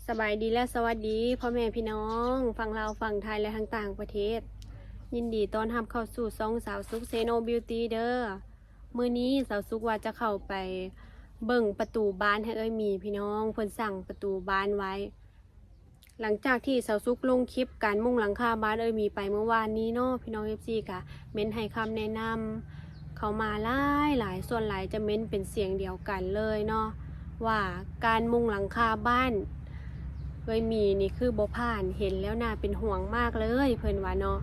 ສະບາຍດີ ແລະ ສະຫວັດດີພໍ່ແມ່ພີ່ນ້ອງຝັ່ງລາວ, ຝັ່ງໄທ ແລະ ທາງຕ່າງປະເທດ. ຍິນດີຕ້ອນຮັບເຂົ້າສູ່ຊ່ອງສາວສຸກ Seno Beauty ເດີ້. ມື້ນີ້ສາວສຸກວ່າຈະເຂົ້າໄປເບິ່ງປະຕູບ້ານໃຫ້ເອື້ອຍໝີພີ່ນ້ອງ, ເພິ່ນສ້າງປະຕູບ້ານໄວ້. ຫຼັງຈາກທີ່ສາວສຸກລົງຄລິບການມຸງຫຼັງຄາບ້ານເອື້ອຍໝີໄປເມື່ອວານນີ້ເນາະ, ພີ່ນ້ອງ ເອັຟຊີ ກະເມັ້ນໃຫ້ຄຳແນະນຳເຂົ້າມາຫຼາຍໆ, ສ່ວນຫຼາຍຈະເມັ້ນເປັນສຽງດຽວກັນເລີຍເນາະ ວ່າການມຸງຫຼັງຄາບ້ານເອື້ອຍໝີນີ້ຄືບໍ່ຜ່ານ, ເຫັນແລ້ວໜ້າເປັນຫ່ວງມາກເລີຍ ເພິ່ນວ່າເນາະ.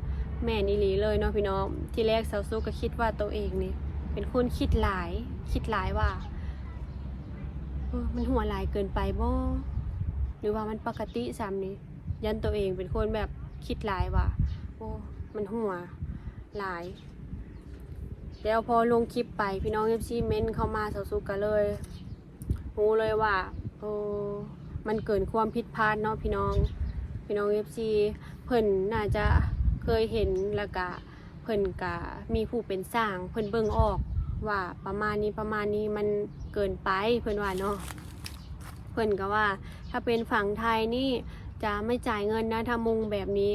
ແມ່ນອີ່ຫຼີເລີຍເນາະພີ່ນ້ອງ, ທີແລກສາວສຸກກໍຄິດວ່າໂຕເອງນີ້ເປັນຄົນຄິດຫຼາຍ, ຄິດຫຼາຍວ່າ ເອີ ມັນຮົ່ວຫຼາຍເກີນໄປບໍ່ ຫຼືວ່າມັນປົກກະຕິຊ່ຳນີ້? ຢ້ານໂຕເອງເປັນຄົນແບບຄິດຫຼາຍວ່າ ໂອ້ ມັນຮົ່ວຫຼາຍ. ແລ້ວພໍລົງຄລິບໄປ ພີ່ນ້ອງ ເອັຟຊີ ເມັ້ນເຂົ້າມາ ສາວສຸກກໍເລີຍຮູ້ເລີຍວ່າ ໂອ້ ມັນເກີນຄວາມຜິດພາດເນາະ ພີ່ນ້ອງ, ພີ່ນ້ອງ ເອັຟຊີ ເພິ່ນໜ້າຈະເຄີຍເຫັນ ແລ້ວກະ ເພິ່ນກະມີຜູ້ເປັນຊ່າງ ເພິ່ນເບິ່ງອອກວ່າປະມານນີ້ ປະມານນີ້ ມັນເກີນໄປ ເພິ່ນວ່າເນາະ. ເພິ່ນກໍວ່າ ຖ້າເປັນຝັ່ງໄທນີ້ຈະໄມ່ຈ່າຍເງິນນະ ຖ້າມຸງແບບນີ້.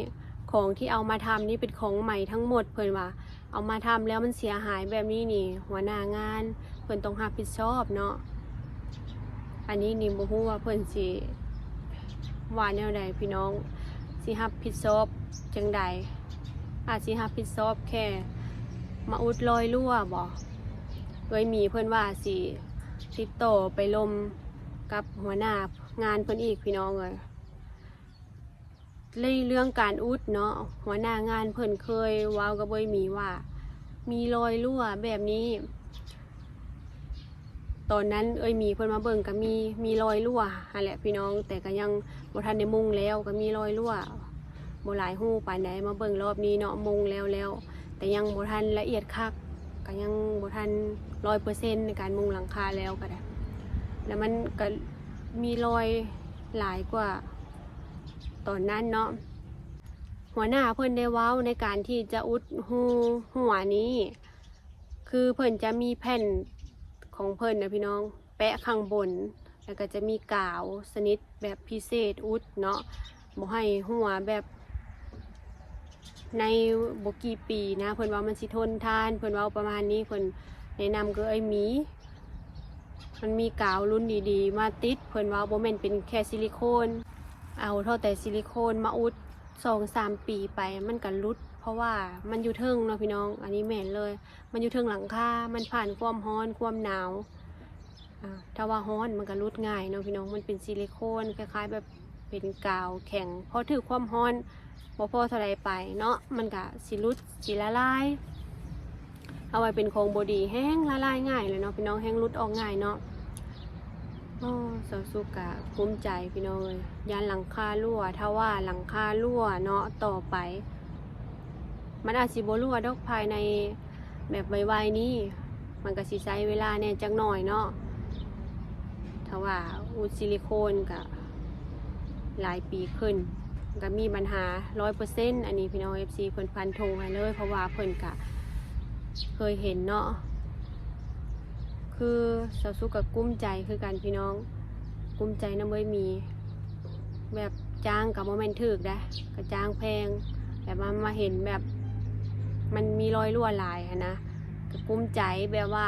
ຂອງທີ່ເອົາມາທຳນີ້ເປັນຂອງໃໝ່ທັງໝົດ ເພິ່ນວ່າ. ເອົາມາທຳແລ້ວມັນເສຍຫາຍແບບນີ້ນີ້ ຫົວໜ້າງານເພິ່ນຕ້ອງຮັບຜິດຊອບເນາະ. ອັນນີ້ນີ້ບໍ່ຮູ້ວ່າເພິ່ນຊິວ່າແນວໃດພີ່ນ້ອງ, ຊິຮັບຜິດຊອບຈັ່ງໃດ? ອາດຊິຮັບຜິດຊອບແຄ່ມາອຸດລອຍຮົ່ວບໍ? ເອື້ອຍໝີເພິ່ນວ່າຊິຕິດຕໍ່ໄປລົມກັບຫົວໜ້າງານເພິ່ນອີກ ພີ່ນ້ອງເອີຍ. ໃນເລື່ອງການອຸດເນາະ, ຫົວໜ້າງານເພິ່ນເຄີຍເວົ້າກັບເອື້ອຍໝີວ່າ ມີລອຍຮົ່ວແບບນີ້. ຕອນນັ້ນເອື້ອຍໝີເພິ່ນມາເບິ່ງກໍມີ, ມີລອຍຮົ່ວຫັ້ນແຫຼະພີ່ນ້ອງ, ແຕ່ກໍຍັງບໍ່ທັນໄດ້ມຸງແລ້ວ, ກໍມີລອຍຮົ່ວ ບໍ່ຫຼາຍຮູບປານໃດ. ມາເບິ່ງລອບນີ້ເນາະ, ມຸງແລ້ວແລ້ວ ແຕ່ຍັງບໍ່ທັນລະອຽດຄັກ, ກໍຍັງບໍ່ທັນຮ້ອຍເປີເຊັນໃນການມຸງຫຼັງຄາແລ້ວກໍໄດ້. ແລ້ວມັນກໍມີລອຍຫຼາຍກວ່າ ຕອນນັ້ນເນາະ, ຫົວໜ້າເພິ່ນໄດ້ເວົ້າໃນການທີ່ຈະອຸດຮູຮົ່ວນີ້ ຄືເພິ່ນຈະມີແຜ່ນຂອງເພິ່ນນະພີ່ນ້ອງ ແປະຂ້າງບົນ, ແລ້ວກໍຈະມີກາວຊະນິດແບບພິເສດອຸດເນາະ, ບໍ່ໃຫ້ຮົ່ວແບບໃນບໍ່ກີ່ປີນະ, ເພິ່ນວ່າມັນຊິທົນທານ, ເພິ່ນເວົ້າປະມານນີ້. ເພິ່ນແນະນຳເອື້ອຍໝີ ມັນມີກາວລຸ້ນດີໆມາຕິດ, ເພິ່ນວ່າບໍ່ແມ່ນເປັນແຄ່ຊິລິໂຄນ, ເອົາເທົ່າແຕ່ຊິລິໂຄນມາອຸດ ສອງສາມປີໄປມັນກໍຫຼຸດ, ເພາະວ່າມັນຢູ່ເທິງເນາະພີ່ນ້ອງ, ອັນນີ້ແມ່ນເລີຍ, ມັນຢູ່ເທິງຫຼັງຄາ, ມັນຜ່ານຄວາມຮ້ອນຄວາມໜາວ. ອາ ຖ້າວ່າຮ້ອນມັນກໍຫຼຸດງ່າຍເນາະພີ່ນ້ອງ, ມັນເປັນຊິລິໂຄນ ຄ້າຍໆແບບເປັນກາວແຂງ, ພໍຖືກຄວາມຮ້ອນບໍ່ພໍເທົ່າໃດໄປເນາະ ມັນກໍຊິຫຼຸດ ຊິລະລາຍ. ເອົາໄວ້ເປັນຂອງບໍ່ດີ ແຮງລະລາຍງ່າຍແຫຼະເນາະພີ່ນ້ອງ, ແຮງຫຼຸດອອກງ່າຍເນາະ. ໂອ້ ສາວສຸກກະກຸ້ມໃຈພີ່ນ້ອງເອີຍ, ຢ້ານຫຼັງຄາຮົ່ວ. ຖ້າວ່າຫຼັງຄາຮົ່ວເນາະ ຕໍ່ໄປມັນອາດຊິບໍ່ຮົ່ວດອກ ພາຍໃນແບບໄວໆນີ້, ມັນກະຊິໃຊ້ເວລາແດ່ຈັກໜ້ອຍເນາະ. ຖ້າວ່າອຸດຊິລິໂຄນກະຫຼາຍປີຂຶ້ນ ກະມີບັນຫາຮ້ອຍເປີເຊັນ. ອັນນີ້ພີ່ນ້ອງເອັຟຊີເພິ່ນຟັນທົງໃຫ້ເລີຍ, ເພາະວ່າເພິ່ນກະເຄີຍເຫັນເນາະ. ຄືສາວສຸກກໍກຸ້ມໃຈຄືກັນພີ່ນ້ອງ, ກຸ້ມໃຈນຳເອື້ອຍໝີ. ແບບຈ້າງກໍບໍ່ແມ່ນຖືກເດ້, ກໍຈ້າງແພງ, ແບບວ່າມາເຫັນແບບມັນມີລອຍຮົ່ວຫຼາຍຫັ້ນນະ, ກໍກຸ້ມໃຈ. ແບບວ່າ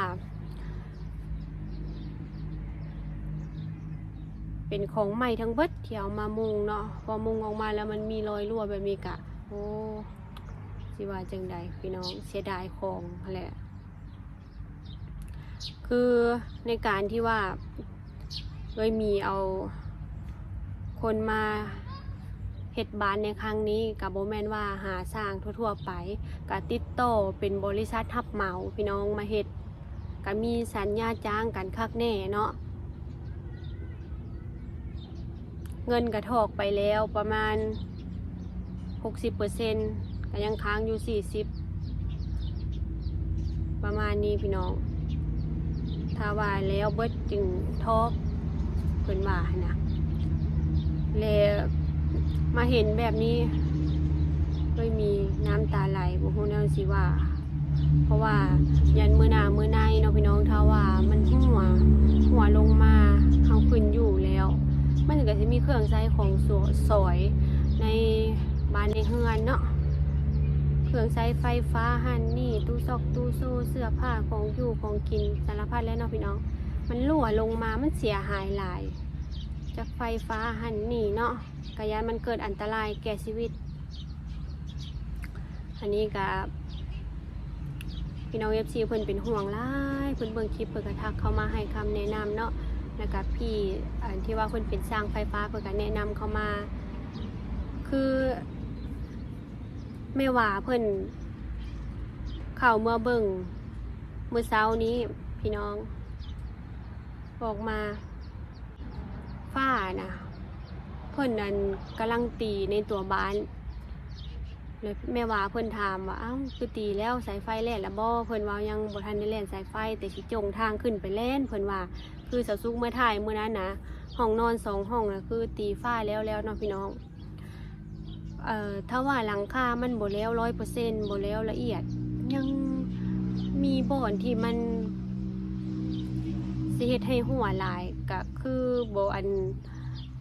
ເປັນຂອງໃໝ່ທັງເບິດທີ່ເອົາມາມຸງເນາະ, ພໍມຸງອອກມາແລ້ວມັນມີລອຍຮົ່ວແບບນີ້ກະ ໂອ້ ຊິວ່າຈັ່ງໃດພີ່ນ້ອງ, ເສຍດາຍຂອງຫັ້ນແຫຼະ. ຄືໃນການທີ່ວ່າເອື້ອຍໝີເອົາຄົນມາເຮັດບ້ານໃນຄັ້ງນີ້ ກະບໍ່ແມ່ນວ່າຫາຊ່າງທົ່ວໆໄປ, ກະຕິດຕໍ່ເປັນບໍລິສັດຮັບເໝົາພີ່ນ້ອງມາເຮັດ, ກະມີສັນຍາຈ້າງກັນຄັກແນ່ເນາະ. ເງິນກະຖອກໄປແລ້ວປະມານຫົກສິບເປີເຊັນ, ກະຍັງຄ້າງຢູ່ສີ່ສິບ ປະມານນີ້ພີ່ນ້ອງ. ຖ້າວ່າແລ້ວເບິດຈຶ່ງຖອກ ເພິ່ນວ່າຫັ້ນນະ. ແລະມາເຫັນແບບນີ້ ເອີຍ ມີນ້ຳຕາໄຫຼ, ບໍ່ຮູ້ແນວຊິວ່າ. ເພາະວ່າຢ້ານມື້ໜ້າມື້ໃນເນາະພີ່ນ້ອງ, ຖ້າວ່າມັນຮົ່ວ ຮົ່ວລົງມາ ເຮົາຂຶ້ນຢູ່ແລ້ວ ມັນ ຈະມີເຄື່ອງໃຊ້ຂອງສວ- ສອຍໃນບ້ານໃນເຮືອນເນາະ, ເຄື່ອງໃຊ້ໄຟຟ້າຫັ້ນນີ້, ຕູ້ຊອກຕູ້ໂສ້, ເສື້ອຜ້າ, ຂອງຢູ່ຂອງກິນ ສາລະພັດແຫຼະເນາະພີ່ນ້ອງ. ມັນຮົ່ວລົງມາ ມັນເສຍຫາຍຫຼາຍ ຈາກໄຟຟ້າຫັ້ນນີ້ເນາະ, ກະຢ້ານມັນເກີດອັນຕະລາຍແກ່ຊີວິດ. ອັນນີ້ກະ ພີ່ນ້ອງເອັຟຊີເພິ່ນເປັນຫ່ວງຫຼາຍ, ເພິ່ນເບິ່ງຄລິບເພິ່ນກະທັກເຂົ້າມາໃຫ້ຄຳແນະນຳເນາະ. ແລ້ວກະພີ່ ອັນທີ່ວ່າເພິ່ນເປັນຊ່າງໄຟຟ້າ ເພິ່ນກະແນະນຳເຂົ້າມາ. ຄືແມ່ຫວາເພິ່ນເຂົ້າເມືອເບິ່ງມື້ເຊົ້ານີ້ພີ່ນ້ອງ, ອອກມາ ຟ້ານະ ເພິ່ນນັ້ນກຳລັງຕີໃນຕົວບ້ານ ແລ້ວແມ່ຫວາເພິ່ນຖາມວ່າ ເອົ້າ ຄືຕີແລ້ວ ສາຍໄຟແລ່ນລະບໍ່? ເພິ່ນເວົ້າ ຍັງບໍ່ທັນໄດ້ແລ່ນສາຍໄຟ ແຕ່ຊິຈົ່ງທາງຂຶ້ນໄປແລ່ນ ເພິ່ນວ່າ. ຄືສາວສຸກເມືອຖ່າຍມື້ນັ້ນນະ ຫ້ອງນອນສອງຫ້ອງນະ ຄືຕີຝາແລ້ວແລ້ວເນາະພີ່ນ້ອງ. ເອີ ຖ້າວ່າຫຼັງຄາມັນບໍ່ແລ້ວຮ້ອຍເປີເຊັນ ບໍ່ແລ້ວລະອຽດ ຍັງມີບ່ອນທີ່ມັນຊິເຮັດໃຫ້ຮົ່ວຫຼາຍ ກະຄືບໍ່ ອັນ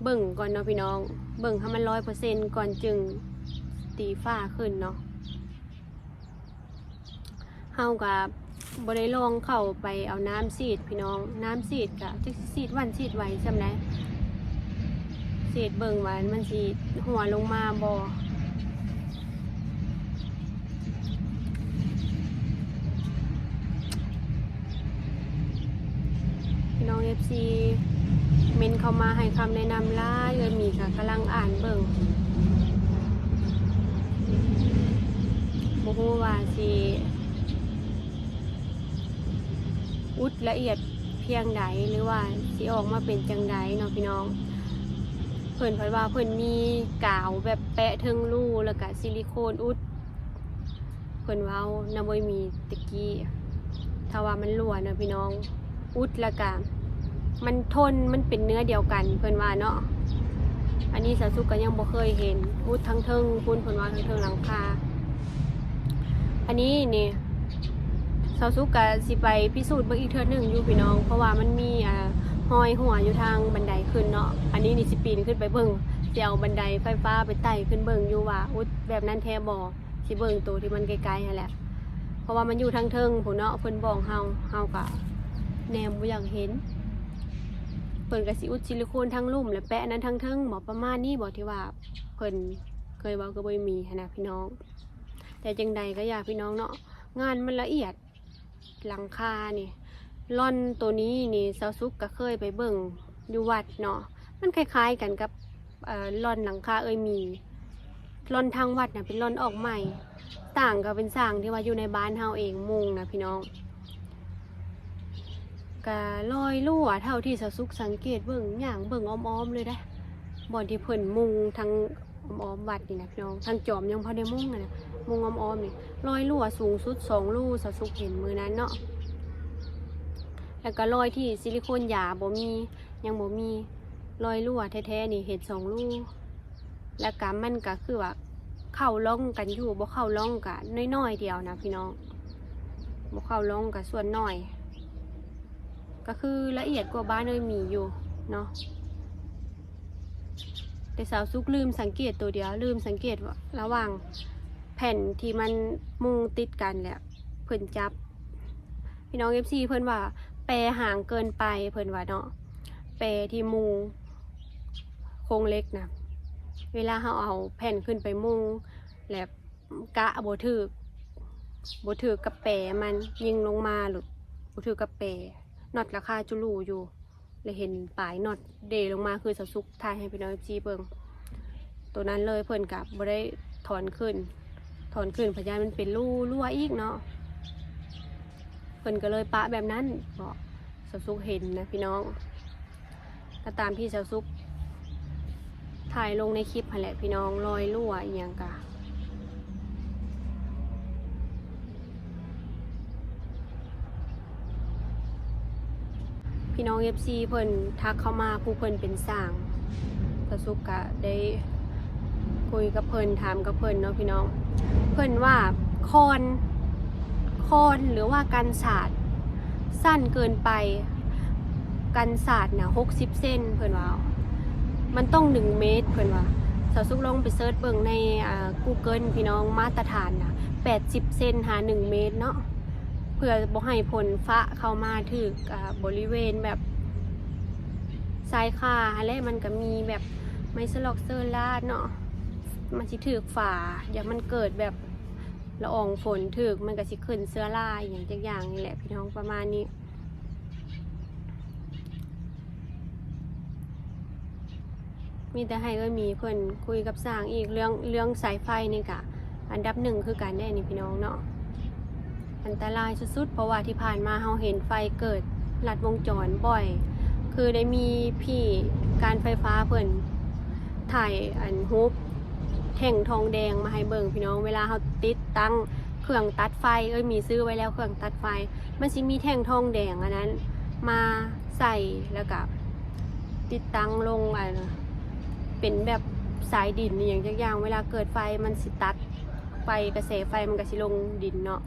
ເບິ່ງກ່ອນເນາະພີ່ນ້ອງ, ເບິ່ງໃຫ້ມັນຮ້ອຍເປີເຊັນກ່ອນຈຶ່ງຕີຝາຂຶ້ນເນາະ. ເຮົາກະບໍ່ໄດ້ລອງເຂົ້າໄປເອົານ້ຳສີດພີ່ນ້ອງ, ນ້ຳສີດກະຈັກຊິສີດວັນສີດໄວສ່ຳໃດ, ສີດເບິ່ງວ່າມັນຊິຮົ່ວລົງມາບໍ່. ພີ່ນ້ອງເອັຟຊີເມັ້ນເຂົ້າມາໃຫ້ຄຳແນະນຳຫຼາຍ, ເອື້ອຍໝີກະກຳລັງອ່ານເບິ່ງ ບໍ່ຮູ້ວ່າຊິອຸດລະອຽດພຽງໃດ ຫຼືວ່າຊິອອກມາເປັນຈັ່ງໃດເນາະພີ່ນ້ອງ. ເພິ່ນພັດວ່າເພິ່ນມີກາວແບບແປະເທິງຮູ ແລ້ວກະຊິລິໂຄນອຸດ. ເພິ່ນເວົ້ານຳເອື້ອຍໝີຕະກີ້ ຖ້າວ່າມັນຮົ່ວນະພີ່ນ້ອງ ອຸດແລ້ວກະມັນທົນ ມັນເປັນເນື້ອດຽວກັນ ເພິ່ນວ່າເນາະ. ອັນນີ້ສາວສຸກກະຍັງບໍ່ເຄີຍເຫັນ ອຸດທາງເທິງພຸ້ນ ເພິ່ນວ່າທາງເທິງຫຼັງຄາ. ອັນນີ້ນີ້ ສາວສຸກກະຊິໄປພິສູດເບິ່ງອີກເທື່ອໜຶ່ງຢູ່ພີ່ນ້ອງ ເພາະວ່າມັນມີ ອາ ຮອຍຮົ່ວຢູ່ທາງບັນໄດຂຶ້ນເນາະ. ອັນນີ້ນີ້ຊິປີນຂຶ້ນໄປເບິ່ງ ຊິເອົາບັນໄດໄຟຟ້າໄປໄຕ່ຂຶ້ນເບິ່ງຢູ່ວ່າ ອຸດແບບນັ້ນແທ້ບໍ່. ຊິເບິ່ງໂຕທີ່ມັນໃກ້ໆຫັ້ນແຫຼະ ເພາະວ່າມັນຢູ່ທາງເທິງພຸ້ນເນາະ. ເພິ່ນບອກເຮົາ ເຮົາກະແນມບໍ່ຢາກເຫັນ. ເພິ່ນກະຊິອຸດຊິລິໂຄນທາງລຸ່ມ ແລະ ແປະອັນນັ້ນທາງເທິງບໍ ປະມານນີ້ບໍ ທີ່ວ່າເພິ່ນເຄີຍເວົ້າກັບເອື້ອຍໝີຫັ້ນນະພີ່ນ້ອງ. ແຕ່ຈັ່ງໃດກະຢ່າພີ່ນ້ອງເນາະ ງານມັນລະອຽດ. ຫຼັງຄານີ້ ລອນໂຕນີ້ນີ້ ສາວສຸກກະເຄີຍໄປເບິ່ງຢູ່ວັດເນາະ, ມັນຄ້າຍໆກັນກັບ ເອີ ລອນຫຼັງຄາເອື້ອຍໝີ. ລອນທາງວັດນະເປັນລອນອອກໃໝ່, ສ້າງກະເປັນສ້າງທີ່ວ່າຢູ່ໃນບ້ານເຮົາເອງ ມຸງນະພີ່ນ້ອງ. ກະລອຍຮົ່ວເທົ່າທີ່ສາວສຸກສັງເກດເບິ່ງ ຍ່າງເບິ່ງອ້ອມໆເລີຍເດ້ ບ່ອນທີ່ເພິ່ນມຸງທາງ ອ້ອມໆວັດນີ້ນະພີ່ນ້ອງ, ທາງຈອມຍັງບໍ່ໄດ້ມຸງຫັ້ນນະ, ມຸງອ້ອມໆນີ້ ລອຍຮົ່ວສູງສຸດສອງຮູ ສາວສຸກເຫັນມື້ນັ້ນເນາະ. ແລ້ວກະລອຍທີ່ຊິລິໂຄນຢາບໍ່ມີ ຍັງບໍ່ມີ, ລອຍຮົ່ວແທ້ໆນີ້ເຫັນສອງຮູ. ແລ້ວກະມັນກະຄືວ່າເຂົ້າຮ່ອງກັນຢູ່ ບໍ່ເຂົ້າຮ່ອງກະນ້ອຍໆດຽວນະພີ່ນ້ອງ, ບໍ່ເຂົ້າຮ່ອງກະສ່ວນໜ້ອຍ. ກະຄືລະອຽດກວ່າບ້ານເອື້ອຍໝີຢູ່ເນາະ. ແຕ່ສາວສຸກລືມສັງເກດໂຕດຽວ, ລືມສັງເກດວ່າລະຫວ່າງແຜ່ນທີ່ມັນມຸງຕິດກັນແຫຼະ ເພິ່ນຈັບ. ພີ່ນ້ອງເອັຟຊີ ເພິ່ນວ່າແປຫ່າງເກີນໄປ ເພິ່ນວ່າເນາະ, ແປທີ່ມຸງໂຄງເຫຼັກນະ, ເວລາເຮົາເອົາແຜ່ນຂຶ້ນໄປມຸງ ແລະ ກະບໍ່ຖືກ ບໍ່ຖືກກັບແປມັນ, ຍິງລົງມາໂລດ ບໍ່ຖືກກັບແປ. ນັອດລາຄາຈຸລູຢູ່ ແລະ ເຫັນປາຍນັອດເດລົງມາ ຄືສາວສຸກຖ່າຍໃຫ້ພີ່ນ້ອງເອັຟຊີເບິ່ງ ໂຕນັ້ນເລີຍ. ເພິ່ນກະບໍ່ໄດ້ຖອນຂຶ້ນ, ຖອນຂຶ້ນພະຢ້ານມັນເປັນຮູຮົ່ວອີກເນາະ. ເພິ່ນກະເລີຍປະແບບນັ້ນເບາະ, ສາວສຸກເຫັນນະພີ່ນ້ອງ. ກະຕາມທີ່ສາວສຸກຖ່າຍລົງໃນຄລິບຫັ້ນແຫຼະພີ່ນ້ອງ, ລອຍຮົ່ວອີ່ຫຍັງກະ ພີ່ນ້ອງເອັຟຊີເພິ່ນທັກເຂົ້າມາ ຜູ້ເພິ່ນເປັນຊ່າງ, ສາວສຸກກະໄດ້ຄຸຍກັບເພິ່ນ ຖາມກັບເພິ່ນເນາະພີ່ນ້ອງ. ເພິ່ນວ່າຄອນ ຄອນ ຫຼືວ່າກັນສາດ ສັ້ນເກີນໄປ, ກັນສາດນະຫົກສິບເຊັນ ເພິ່ນວ່າ. ມັນຕ້ອງໜຶ່ງເມດເພິ່ນວ່າ. ສາວສຸກລອງໄປເສີດເບິ່ງໃນ ອ່າ Google ພີ່ນ້ອງ, ມາດຕະຖານນະ ແປດສິບເຊັນຫາໜຶ່ງເມດເນາະ ເພື່ອບໍ່ໃຫ້ຝົນຟ້າເຂົ້າມາຖືກ ອ່າ ບໍລິເວນແບບຊາຍຄາຫັ້ນແຫຼະ. ມັນກະມີແບບໄມ້ສະຫຼອກເຊີລາດເນາະ, ມັນຊິຖືກຝາ ຢ້ານມັນເກີດແບບລະອອງຝົນຖືກ ມັນກະຊິຂຶ້ນເຊື້ອລາອີ່ຫຍັງຈັກຢ່າງນີ້ແຫຼະພີ່ນ້ອງ ປະມານນີ້. ມີແຕ່ໃຫ້ເອື້ອຍໝີເພິ່ນຄຸຍກັບຊ່າງອີກ ເລື່ອງ ເລື່ອງສາຍໄຟນີ້ກະອັນດັບໜຶ່ງຄືກັນເດ້ນີ້ພີ່ນ້ອງເນາະ. ອັນຕະລາຍສຸດໆ ເພາະວ່າທີ່ຜ່ານມາເຮົາເຫັນໄຟເກີດລັດວົງຈອນບ່ອຍ ຄືໄດ້ມີພີ່ການໄຟຟ້າເພິ່ນຖ່າຍອັນຮູບແທ່ງທອງແດງມາໃຫ້ເບິ່ງພີ່ນ້ອງ. ເວລາເຮົາຕິດຕັ້ງເຄື່ອງຕັດໄຟ ເອື້ອຍໝີຊື້ໄວ້ແລ້ວເຄື່ອງຕັດໄຟ ມັນຊິມີແທ່ງທອງແດງອັນນັ້ນມາໃສ່ ແລ້ວກະຕິດຕັ້ງລົງ ອັນ ເປັນແບບສາຍດິນອີ່ຫຍັງຈັກຢ່າງ ເວລາເກີດໄຟມັນຊິຕັດໄຟ ກະແສໄຟມັນກະຊິລົງດິນເນາະ.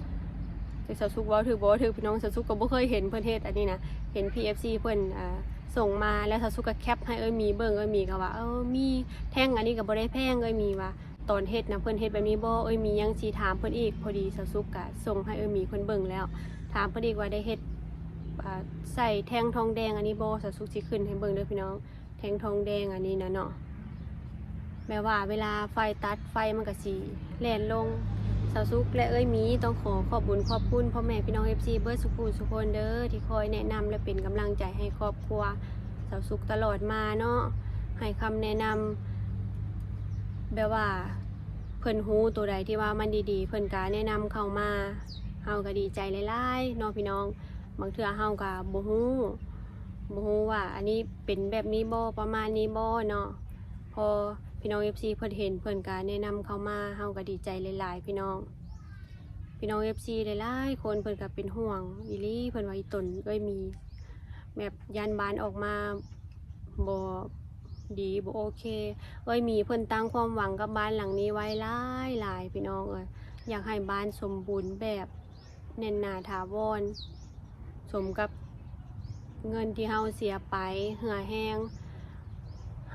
ແຕ່ສາວສຸກເວົ້າຖືກບໍ່ຖືກພີ່ນ້ອງ ສາວສຸກກະບໍ່ເຄີຍເຫັນເພິ່ນເຮັດອັນນີ້ນະ. ເຫັນພີ່ເອັຟຊີເພິ່ນ ອ່າ ສົ່ງມາ ແລ້ວສາວສຸກກະແຄັບໃຫ້ເອື້ອຍໝີເບິ່ງ ເອື້ອຍໝີກະວ່າ ເອີ ມີແທ່ງອັນນີ້ກະບໍ່ໄດ້ແພງ ເອື້ອຍໝີວ່າ ຕອນເຮັດນະ ເພິ່ນເຮັດແບບນີ້ບໍ່ ເອື້ອຍໝີຍັງຊິຖາມເພິ່ນອີກ. ພໍດີສາວສຸກກະສົ່ງໃຫ້ເອື້ອຍໝີເພິ່ນເບິ່ງແລ້ວ ຖາມເພິ່ນອີກວ່າໄດ້ເຮັດ ອ່າ ໃສ່ແທ່ງທອງແດງອັນນີ້ບໍ່. ສາວສຸກຊິຂຶ້ນໃຫ້ເບິ່ງເດີພີ່ນ້ອງ ແທ່ງທອງແດງອັນນີ້ນະເນາະ ແບບວ່າເວລາໄຟຕັດໄຟມັນກະຊິແລ່ນລົງ. ສາວສຸກ ແລະ ເອື້ອຍໝີຕ້ອງຂໍຂອບບຸນຂອບຄຸນພໍ່ແມ່ພີ່ນ້ອງເອັຟຊີເບິດສູ່ຜູ້ສູ່ຄົນເດີ ທີ່ຄອຍແນະນຳ ແລະ ເປັນກຳລັງໃຈໃຫ້ຄອບຄົວສາວສຸກຕະຫຼອດມາເນາະ ໃຫ້ຄຳແນະນຳ ແບບວ່າເພິ່ນຮູ້ໂຕໃດທີ່ວ່າມັນດີໆ ເພິ່ນກະແນະນຳເຂົ້າມາ ເຮົາກະດີໃຈຫຼາຍໆເນາະພີ່ນ້ອງ. ບາງເທື່ອເຮົາກະບໍ່ຮູ້ ບໍ່ຮູ້ວ່າອັນນີ້ເປັນແບບນີ້ບໍ່ ປະມານນີ້ບໍ່ເນາະ. ພໍພີ່ນ້ອງເອັຟຊີເພິ່ນເຫັນ ເພິ່ນກະແນະນຳເຂົ້າມາ ເຮົາກະດີໃຈຫຼາຍໆພີ່ນ້ອງ. ພີ່ນ້ອງເອັຟຊີຫຼາຍໆຄົນເພິ່ນກະເປັນຫ່ວງອີ່ຫຼີ ເພິ່ນວ່າອີ່ຕົນເອື້ອຍໝີ ແບບຢ້ານບ້ານອອກມາບໍ່ດີ ບໍ່ໂອເຄ. ເອື້ອຍໝີເພິ່ນຕັ້ງຄວາມຫວັງກັບບ້ານຫຼັງນີ້ໄວ້ຫຼາຍໆ ພີ່ນ້ອງເອີຍ ຢາກໃຫ້ບ້ານສົມບູນແບບ ແໜ້ນໜາຖາວອນ ສົມກັບເງິນທີ່ເຮົາເສຍໄປ ເຫື່ອແຮງ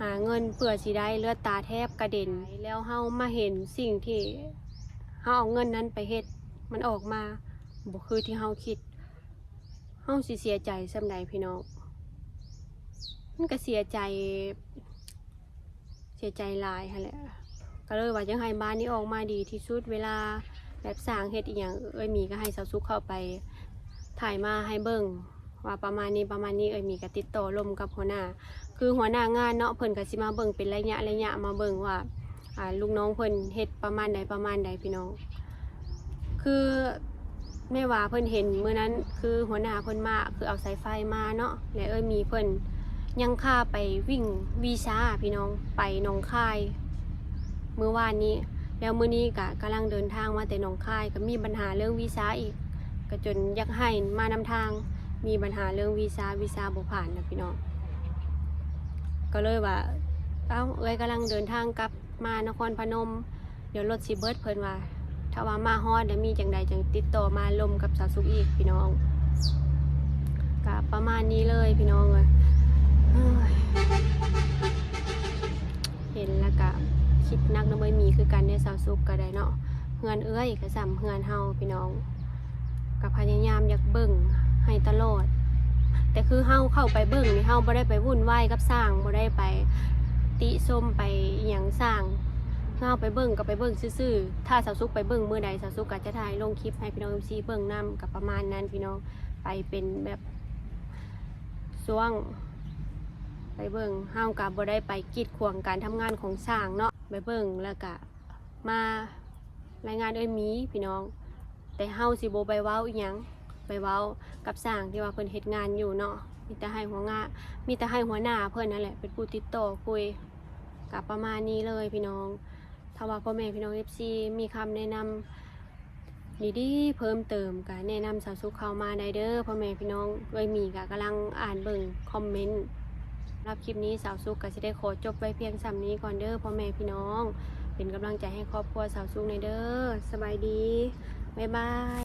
ຫາເງິນເພື່ອຊິໄດ້ເລືອດຕາແທບກະເດັນ ແລ້ວເຮົາມາເຫັນສິ່ງທີ່ເຮົາເອົາເງິນນັ້ນໄປເຮັດ ມັນອອກມາບໍ່ຄືທີ່ເຮົາຄິດ ເຮົາຊິເສຍໃຈສ່ຳໃດພີ່ນ້ອງ? ມັນກະເສຍໃຈ ເສຍໃຈຫຼາຍຫັ້ນແຫຼະ ກະເລີຍວ່າຢາກໃຫ້ບ້ານນີ້ອອກມາດີທີ່ສຸດ. ເວລາແບບຊ່າງເຮັດອີ່ຫຍັງ ເອື້ອຍໝີກະໃຫ້ສາວສຸກເຂົ້າໄປຖ່າຍມາໃຫ້ເບິ່ງວ່າປະມານນີ້ ປະມານນີ້ ເອື້ອຍໝີກະຕິດຕໍ່ລົມກັບຫົວໜ້າ ຄືຫົວໜ້າງານເນາະ ເພິ່ນກະຊິມາເບິ່ງເປັນໄລຍະໄລຍະ ມາເບິ່ງວ່າ ອ່າ ລູກນ້ອງເພິ່ນເຮັດປະມານໃດ ປະມານໃດພີ່ນ້ອງ. ຄືແມ່ວ່າເພິ່ນເຫັນມື້ນັ້ນ ຄືຫົວໜ້າເພິ່ນມາ ຄືເອົາສາຍໄຟມາເນາະ ແລະ ເອື້ອຍໝີເພິ່ນຍັງຄາໄປວິ່ງວີຊາພີ່ນ້ອງ ໄປໜອງຄາຍມື້ວານນີ້ ແລ້ວມື້ນີ້ກະກຳລັງເດີນທາງມາແຕ່ໜອງຄາຍ ກະມີບັນຫາເລື່ອງວີຊາອີກ ກະຈົນຢາກໃຫ້ມານຳທາງ ມີບັນຫາເລື່ອງວີຊາ ວີຊາບໍ່ຜ່ານນະພີ່ນ້ອງ. ກະເລີຍວ່າ ເອົ້າ ເອື້ອຍກຳລັງເດີນທາງກັບ ມານະຄອນພະນົມ ດຽວລົດຊິເບິດ ເພິ່ນວ່າ ຖ້າວ່າມາຮອດແລ້ວມີຈັ່ງໃດຈັ່ງຕິດຕໍ່ມາລົມກັບສາວສຸກອີກພີ່ນ້ອງ. ກະປະມານນີ້ເລີຍພີ່ນ້ອງເອີຍ ເອີຍ ເຫັນແລ້ວກະຄິດໜັກນຳເອື້ອຍໝີຄືກັນເດ້ ສາວສຸກກະໄດ້ເນາະ ເຮືອນເອື້ອຍກະສ່ຳເຮືອນເຮົາພີ່ນ້ອງ. ກະພະຍາຍາມຢາກເບິ່ງໃຫ້ຕະຫຼອດ ແຕ່ຄືເຮົາເຂົ້າໄປເບິ່ງນີ້ ເຮົາບໍ່ໄດ້ໄປວຸ່ນວາຍກັບຊ່າງ ບໍ່ໄດ້ໄປຕິຊົມໄປອີ່ຫຍັງຊ່າງ ເຮົາໄປເບິ່ງກະໄປເບິ່ງຊື່ໆ. ຖ້າສາວສຸກໄປເບິ່ງມື້ໃດ ສາວສຸກກະຈະຖ່າຍລົງຄລິບໃຫ້ພີ່ນ້ອງເອັຟຊີເບິ່ງນຳ ກະປະມານນັ້ນພີ່ນ້ອງ. ໄປເປັນແບບຊ່ວງໄປເບິ່ງ ເຮົາກະບໍ່ໄດ້ໄປກີດຂວາງການທຳງານຂອງຊ່າງເນາະ ໄປເບິ່ງແລ້ວກະ ມາລາຍງານເອື້ອຍໝີພີ່ນ້ອງ ແຕ່ເຮົາຊິບໍ່ໄປເວົ້າອີ່ຫຍັງ ໄປເວົ້າກັບຊ່າງທີ່ວ່າເພິ່ນເຮັດງານຢູ່ເນາະ ມີແຕ່ໃຫ້ຫົວໜ້າ ມີແຕ່ໃຫ້ຫົວໜ້າເພິ່ນຫັ້ນແຫຼະເປັນຜູ້ຕິດຕໍ່ຄຸຍ. ກະປະມານນີ້ເລີຍພີ່ນ້ອງ ຖ້າວ່າພໍ່ແມ່ພີ່ນ້ອງເອັຟຊີມີຄຳແນະນຳ ດີໆເພີ່ມເຕີມກະແນະນຳສາວສຸກເຂົ້າມາໄດ້ເດີພໍ່ແມ່ພີ່ນ້ອງ. ເອື້ອຍໝີກະກຳລັງອ່ານເບິ່ງຄອມເມັນ. ສຳລັບຄລິບນີ້ສາວສຸກກະຊິໄດ້ຂໍຈົບໄວ້ພຽງສ່ຳນີ້ກ່ອນເດີພໍ່ແມ່ພີ່ນ້ອງ ເປັນກຳລັງໃຈໃຫ້ຄອບຄົວສາວສຸກແດ່ເດີ. ສະບາຍດີ ບາຍບາຍ.